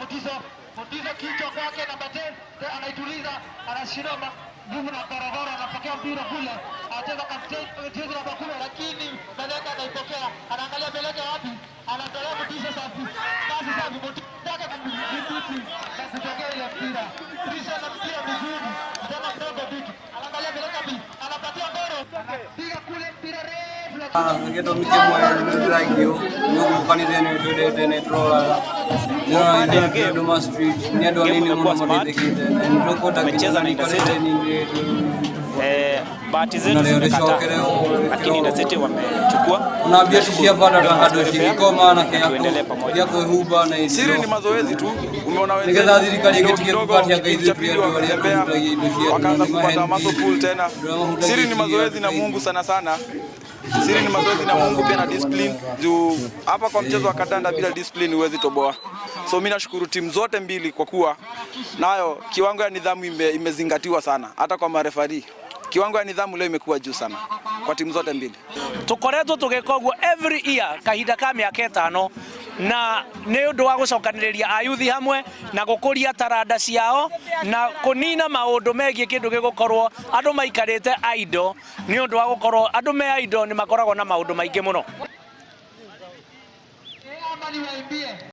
Mutiso. Mutiso kichwa kwake namba 10 anaituliza, anashinda nguvu na Gorogoro, anapokea mpira kule, anacheza kapteni jezi namba 10, lakini Meleka anaipokea, anaangalia Meleka wapi, anatolea Mutiso safi, basi safi, Mutiso yake kudhibiti na kupokea ile mpira. Mutiso ana mpira vizuri, kijana mdogo Dutu, anaangalia Meleka wapi, anapatia Ngoro, anapiga kule mpira refu lakini Gĩtũmi kĩmwe nĩ ndĩraigio nĩ ũguo kanitha ĩno twendete na ĩtũroraga Dodoma Street nĩ andũ anini mũno mateithĩkĩte na nĩ tũkwenda Tumecheza na Intercity. Bahati zetu Na leo zimekataa, licokere ũũ, lakini Intercity wamechukua. Ona mbia ti cia bata ta handũ cingĩkoma na Na tuendelee pamoja. gĩa kwĩhumba na irio. Siri ni mazoezi tu. Umeona wenzetu Nĩgetha thirikari kidogo ĩgĩtige kidogo, kũgatia kipindi ithuĩ cha tũrĩ pili andũ arĩa wakatembea, tũhutagia indo cia wakaanza andũ, nĩ kupata muscle mahendi. pull tena. Andũ arĩa mahutagia Siri ni indo mazoezi na cia Mungu sana sana. Siri ni mazoezi na Mungu pia na discipline. Juu hapa kwa mchezo wa kandanda bila discipline huwezi toboa. So mimi nashukuru timu zote mbili kwa kuwa nayo kiwango ya nidhamu imezingatiwa sana hata kwa marefari. Kiwango ya nidhamu leo imekuwa juu sana kwa timu zote mbili. Tukoretwo tũgĩka ũguo every year kahinda ka mĩaka 5 na nĩ ũndũ wa gũcokanĩrĩria ayuthi hamwe na gũkũria taranda ciao na kũnina maũndũ megiĩ kĩndũ gĩgũkorwo andũ maikarĩte idle, nĩ ũndũ wa gũkorwo andũ me idle nĩ makoragwo na maũndũ maingĩ mũno. Ama niwaimbie.